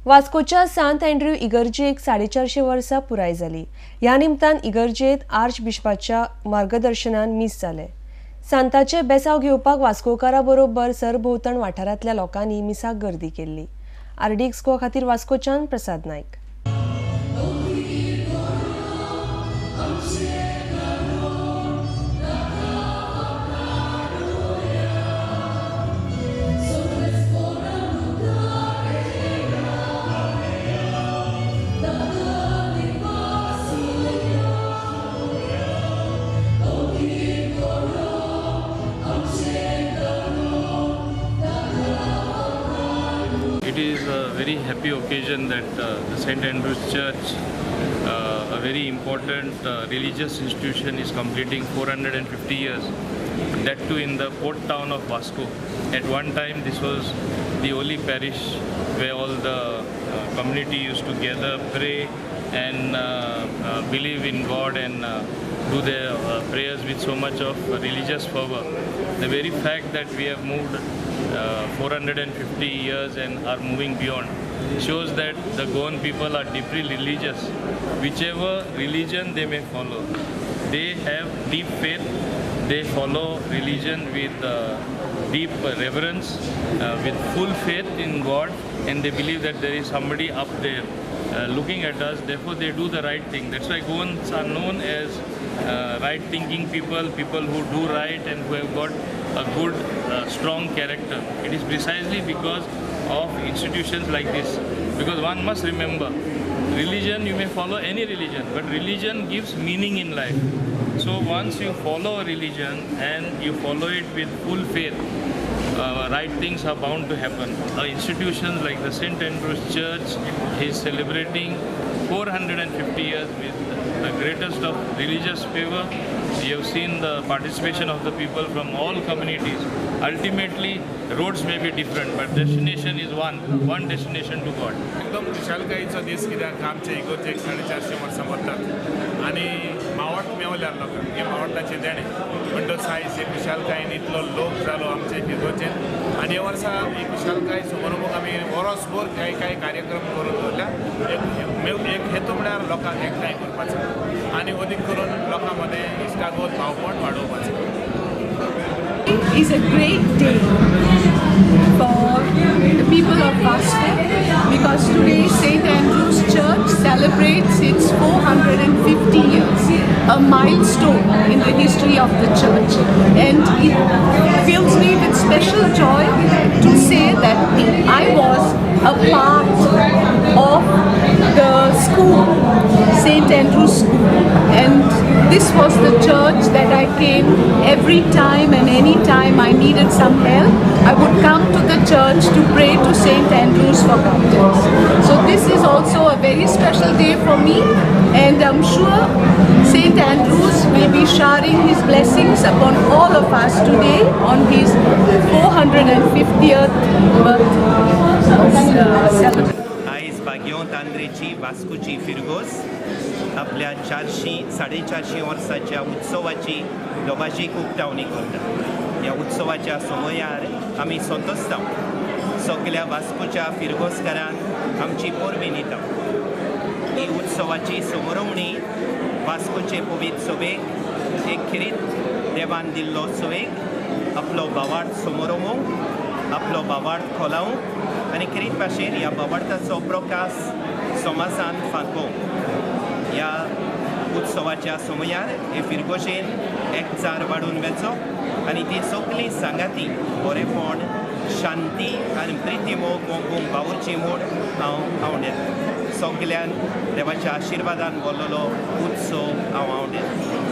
वास्कोच्या सांत अँड्र्यू इगर्जेक 450 वर्सां पुराय जाली. ह्या निमतान इगर्जेत आर्च बिशपाच्या मार्गदर्शनान मीस जालें. सांताचे बेसाव घेवपाक वास्कोकारा बरोबर सरभोंवतण वाठारांतल्या लोकांनी मिसाक गर्दी केल्ली. आरडीएक्स गोवा खातीर वास्कोच्यान प्रसाद Naik. It is a very happy occasion that the St. Andrew's Church, a very important religious institution, is completing 450 years, that too in the port town of Vasco. At one time this was the only parish where all the community used to gather, pray and believe in God and do their prayers with so much of religious fervor. The very fact that we have moved 450 years and are moving beyond shows that the Goan people are deeply religious. Whichever religion they may follow, they have deep faith, they follow religion with deep reverence, with full faith in God, and they believe that there is somebody up there looking at us, therefore they do the right thing. That's why Goans are known as right thinking people, people who do right and who have got a good strong character. It is precisely because of institutions like this. Because one must remember, religion, you may follow any religion, but religion gives meaning in life. So once you follow a religion and you follow it with full faith, right things are bound to happen. Institutions like the St. Andrew's Church is celebrating 450 years with the greatest of religious favor. You have seen the participation of the people from all communities. Ultimately, roads may be different, but destination is one, one destination to God. एकदम खुशालकायेचो दीस कित्याक आमचे इगर्जेक 450 वर्सां वतात आनी मावट मेवल्यार लोकांक हें मावटाचें देणें म्हणटच आयज हे खुशालकायेन इतलो लोक जालो आमचे इगर्जेन आनी हे वर्सा ही खुशालकाय समारोभाक आमी वरसभर कांय कांय कार्यक्रम करून दवरल्या. एक हेतू म्हळ्यार लोकांक एकठांय करपाचो आनी अदीक करून लोकां मदें इश्टागत भावपण वाडोवपाचें. Is a great day for the people of Vasco because today St. Andrew's Church celebrates its 450 years, a milestone in the history of the church. And it fills me with special joy to say that I was a part of the school, St. Andrew's School, and this was the church that I came every time and any time I needed some help. I would come to the church to pray to St. Andrew's for guidance. So this is also a very special day for me, and I'm sure St. Andrew's will be showering his blessings upon all of us today on his 450th birth celebration. आयज भाग्यवंत आंद्रेची वास्कोची फिरगोज आपल्या 450 वर्साच्या उत्सवाची दोबाजीक उक्तावणी करता. ह्या उत्सवाच्या समयार आमी संतोसता. सगल्या वास्कोच्या फिरगोजकारांक आमची परबी दिता. ही उत्सवाची समरवणी वास्कोचे पवित्र सभेक एक खेरीत देवान दिल्लो सभेक आपलो भावार्थ समरोवंक, आपलो भावार्थ खोलावंक आनी खेरीत भाशेन ह्या भावार्थाचो प्रकाश समाजान फांकोवंक. ह्या उत्सवाच्या समयार हे फिरगोजेन एकचार वाडून वेचो आनी ती सगळीं सांगाती बरेपण, शांती आनी प्रिती मोग मोगूंक वावुरची म्हूण हांव आंवडेतां. सगल्यांक देवाच्या आशिर्वादान भरलेलो उत्सव हांव आंवडेतां.